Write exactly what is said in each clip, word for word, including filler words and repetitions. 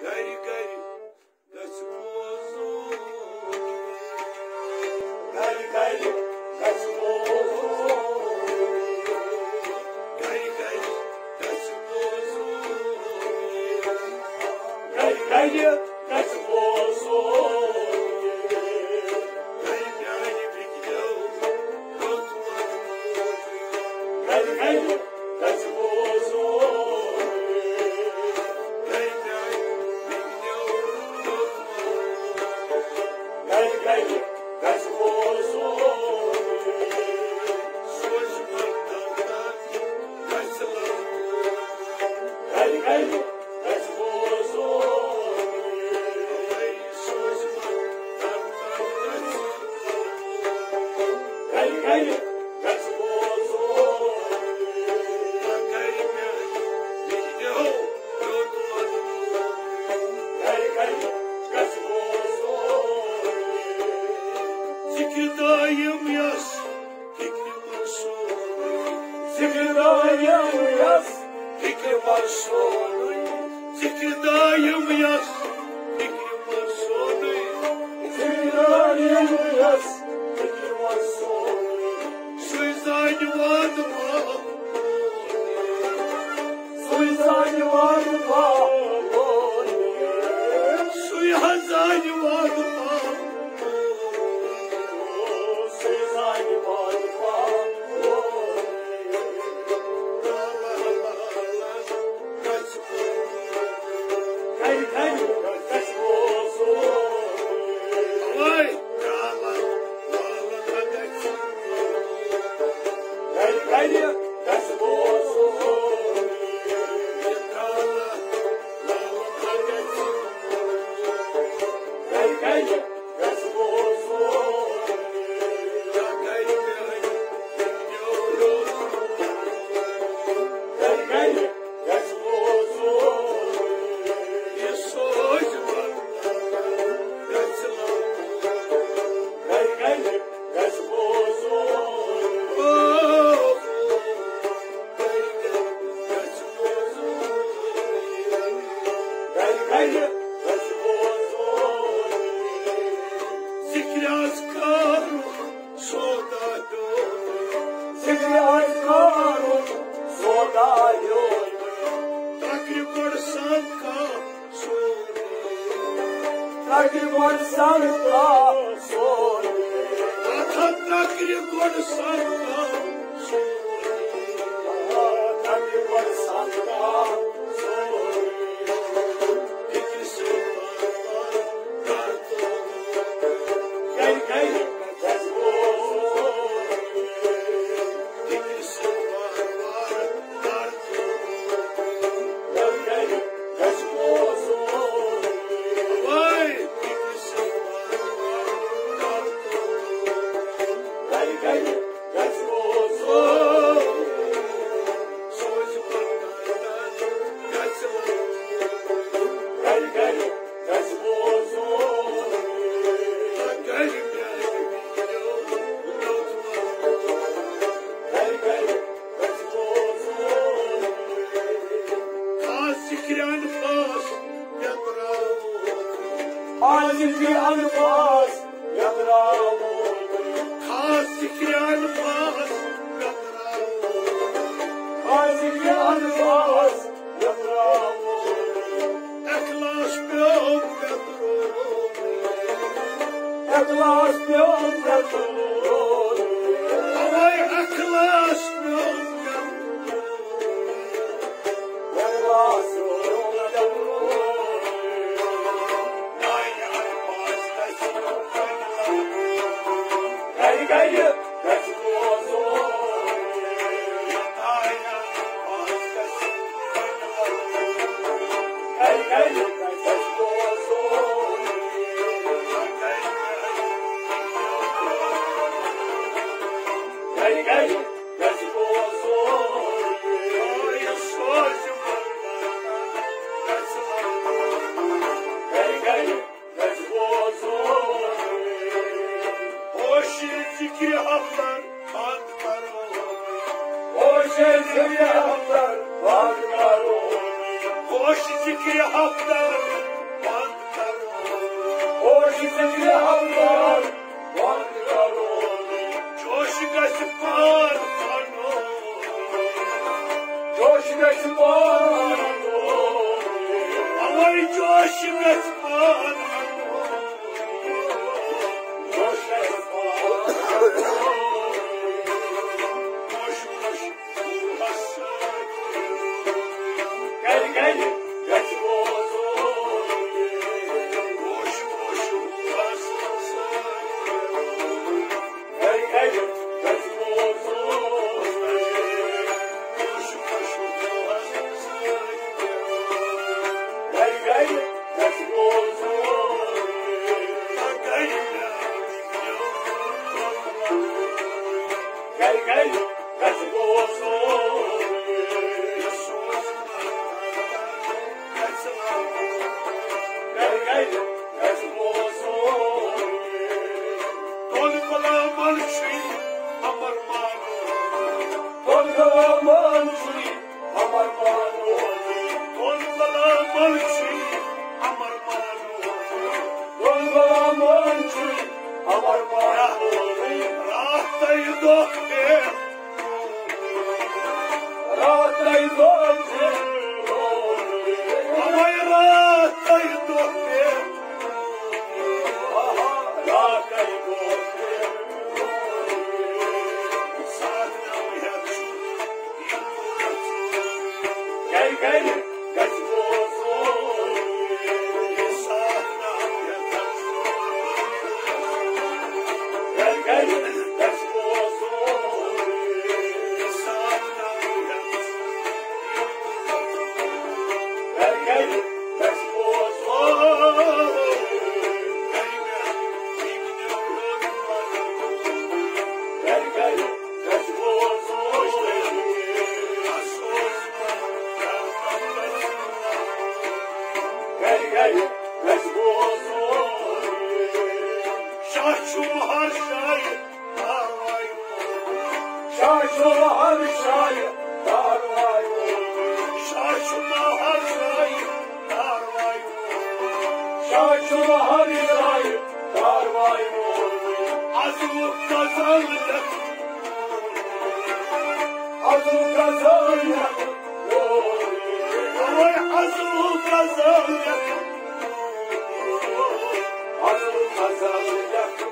گرِ گرِ گژھِ بوزُن۔ گرِ گرِ گژھِ بوزُن۔ گرِ گرِ گژھِ بوزُن۔ گرِ گرِ گژھِ بوزُن۔ گرِ میانہِ وِگنیو لوٚت وَنُن۔ گرِ گرِ گژھِ بوزُن۔ گرِ میانہِ وِگنیو لوٚت وَنُن۔ گرِ گرِ گژھِ بوزُن۔ سوزِ مطلب گژھِ لَبُن۔ گرِ گرِ گژھِ بوزُن۔ سوزِ مطلب گژھِ لَبُن۔ گرِ گرِ گژھِ بوزُن۔ گرِ میانہِ وِگنیو لوٚت وَنُن۔ گرِ گرِ گژھِ بوزُن۔ ذِکرِ دٲیِم یَس فِکرِ منصوٗر۔ ذِکرِ دٲیِم یَس فِکرِ منصوٗر۔ ذِکرِ دٲیِم یَس فِکرِ منصوٗر۔ ذِکرِ دٲیِم یَس فِکرِ منصوٗر۔ سُے زانہِ وعدٕ ما سُے زانہِ وعدٕ ما سُے حظ زانہِ وعدٕ ما سُے زانہِ وعدٕ ما گرِ گرِ گژھِ بوزُن۔ اوے۔ گرِ گرِ گژھِ بوزُن۔ گرِ گرِ گژھِ بوزُن۔ گرِ گرِ گژھِ بوزُن۔ یہِ سوزِ مطلب گژھِ لَبُن۔ گرِ گرِ گژھِ بوزُن۔ او، گرِ گرِ گژھِ بوزُن۔ گرِ گرِ گژھِ بوزُن۔ ذِکرِ اذکارُک سودا دیُن۔ ذِکرِ اذکارُک سودا دیُن۔ تقریباً سان کانٛہہ سورُے۔ تقریباً سان کانٛہہ سورُے۔ اَتھ تقریباً سان کانٛہہ سورُے۔ تقریباً سان کانٛہہ سورُے۔ فِکرِ سۭتۍ بار بار گَرٕ تُلُن۔ گَرِ گَرِ گژھِ بوزُن۔ فِکرِ سۭتۍ بار بار گَرٕ تُلُن۔ گَرِ گَرِ گژھِ بوزُن۔ وَے فِکرِ سۭتۍ بار بار گَرٕ تُلُن۔ گَرِ گَرِ گژھِ بوزُن۔ سوزِ مطلب گژھِ لَبُن۔ گَرِ گَرِ گژھِ بوزُن۔ گَرِ گَرِ گژھِ بوزُن۔ خاص ذِکرِ اَنفاس یَتراوُن۔ خاص ذِکرِ اَنفاس یَتراوُن۔ خاص ذِکرِ اَنفاس یَتراوُن۔ خاص ذِکرِ اَنفاس یَتراوُن۔ اخلاص پیوٚو مےٚ ترٛووُن۔ اخلاص پیوٚو مےٚ ترٛووُن۔ اَوَے اخلاص پیوٚو مےٚ ترٛووُن۔ اخلاص پیوٚو مےٚ ترٛووُن۔ گَرِ گَرِ گژھِ بوزُن۔ گَرِ گَرِ گژھِ بوزُن۔ گَرِ گَرِ گژھِ بوزُن۔ گَرِ گَرِ گژھِ بوزُن۔ ہوشِ ذِکرِ ہفتر بند کرو۔ ہوشِ ذِکرِ ہفتر بند کرو۔ ہوشِ ذِکرِ ہفتر جوش گژھِ پان اَنُن۔ جوش گژھِ پان اَنُن۔ اَوَے جوش گژھِ پان اَنُن۔ جوش گژھِ پان اَنُن۔ جوش، جوش۔ دۄن غلامن چھُے امر مانُن۔ دۄن غلامن چھُے امر مانُن۔ دۄن غلامن چھُے امر مانُن۔ دۄن غلامن چھُے امر مانُن۔ راتھ تہٕ دۄہ پٮ۪ٹھ۔ راتھ تہٕ دۄہ پٮ۪ٹھ۔ اَوَے راتھ تہٕ دۄہ پٮ۪ٹھ۔ شاہ چھُ مہر شاہ کاروایُن۔ شاہ چھُ مہر شاہ کاروایُن۔ شاہ چھُ مہر شاہ کاروایُن۔ شاہ چھُ مہر شاہ کاروایُن۔ ازُک غزل لیکھ۔ ازُک غزل لیکھ۔ اَوَے ازُک غزل لیکھ۔ ازُک غزل لیکھ۔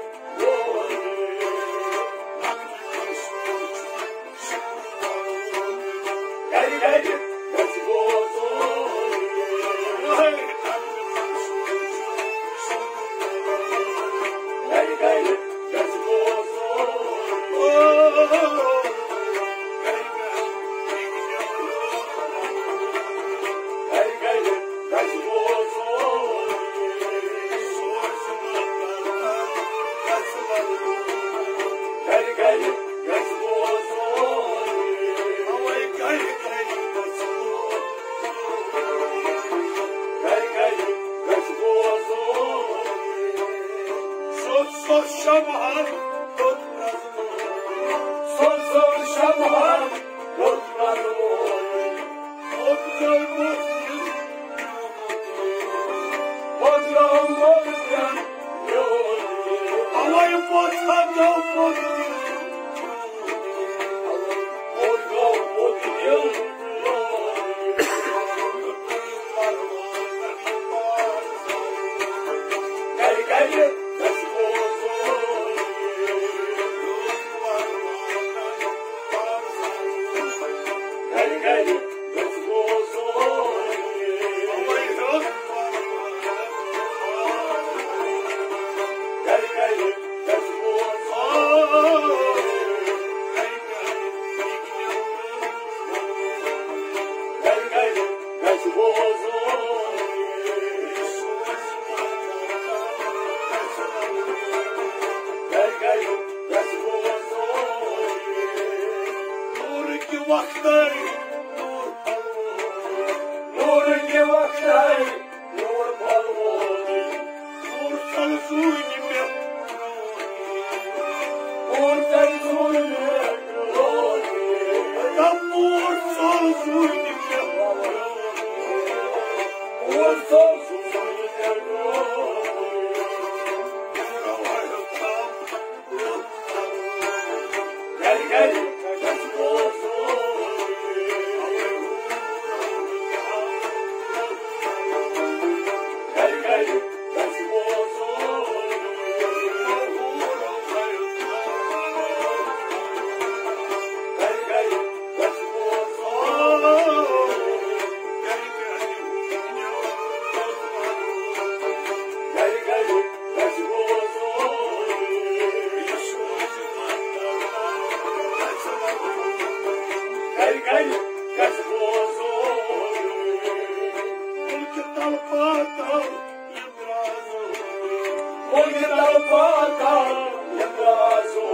تل پاتا ندرازو،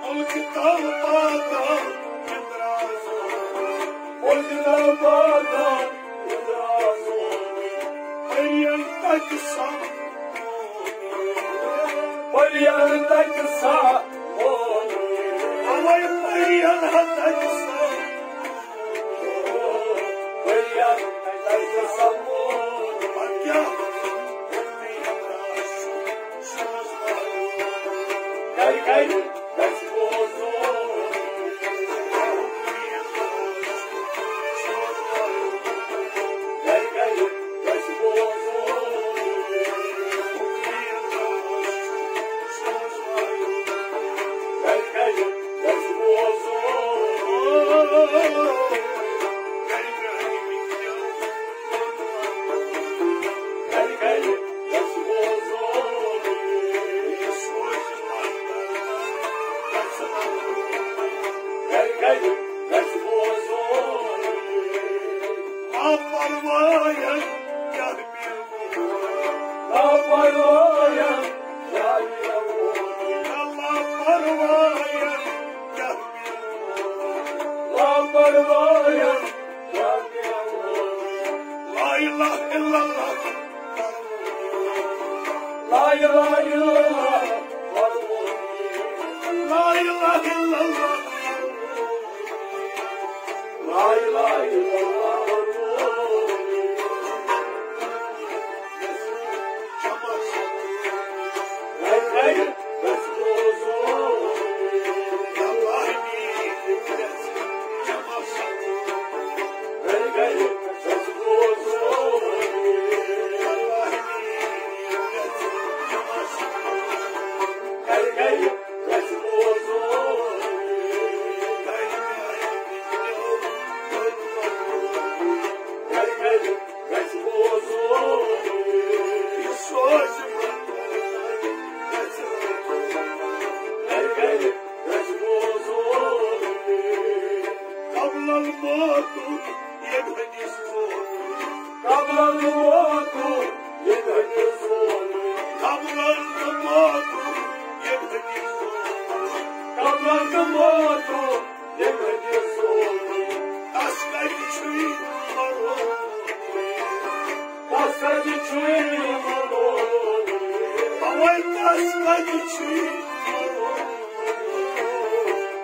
ملک تل پاتا ندرازو، ملک تل پاتا ندرازو۔ پرین تک سا، پرین تک سا، اوے پرین تک سا۔ لا إله إلا الله. لا إله إلا الله. لا إله إلا الله. لا إله إلا الله. قبل الموت يبهج الصوت. قبل الموت يبهج الصوت. قبل الموت يبهج الصوت. قبل الموت يبهج الصوت. أسكت شوي مرة. أسكت شوي مرة. أول أسكت شوي مرة.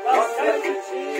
أسكت شوي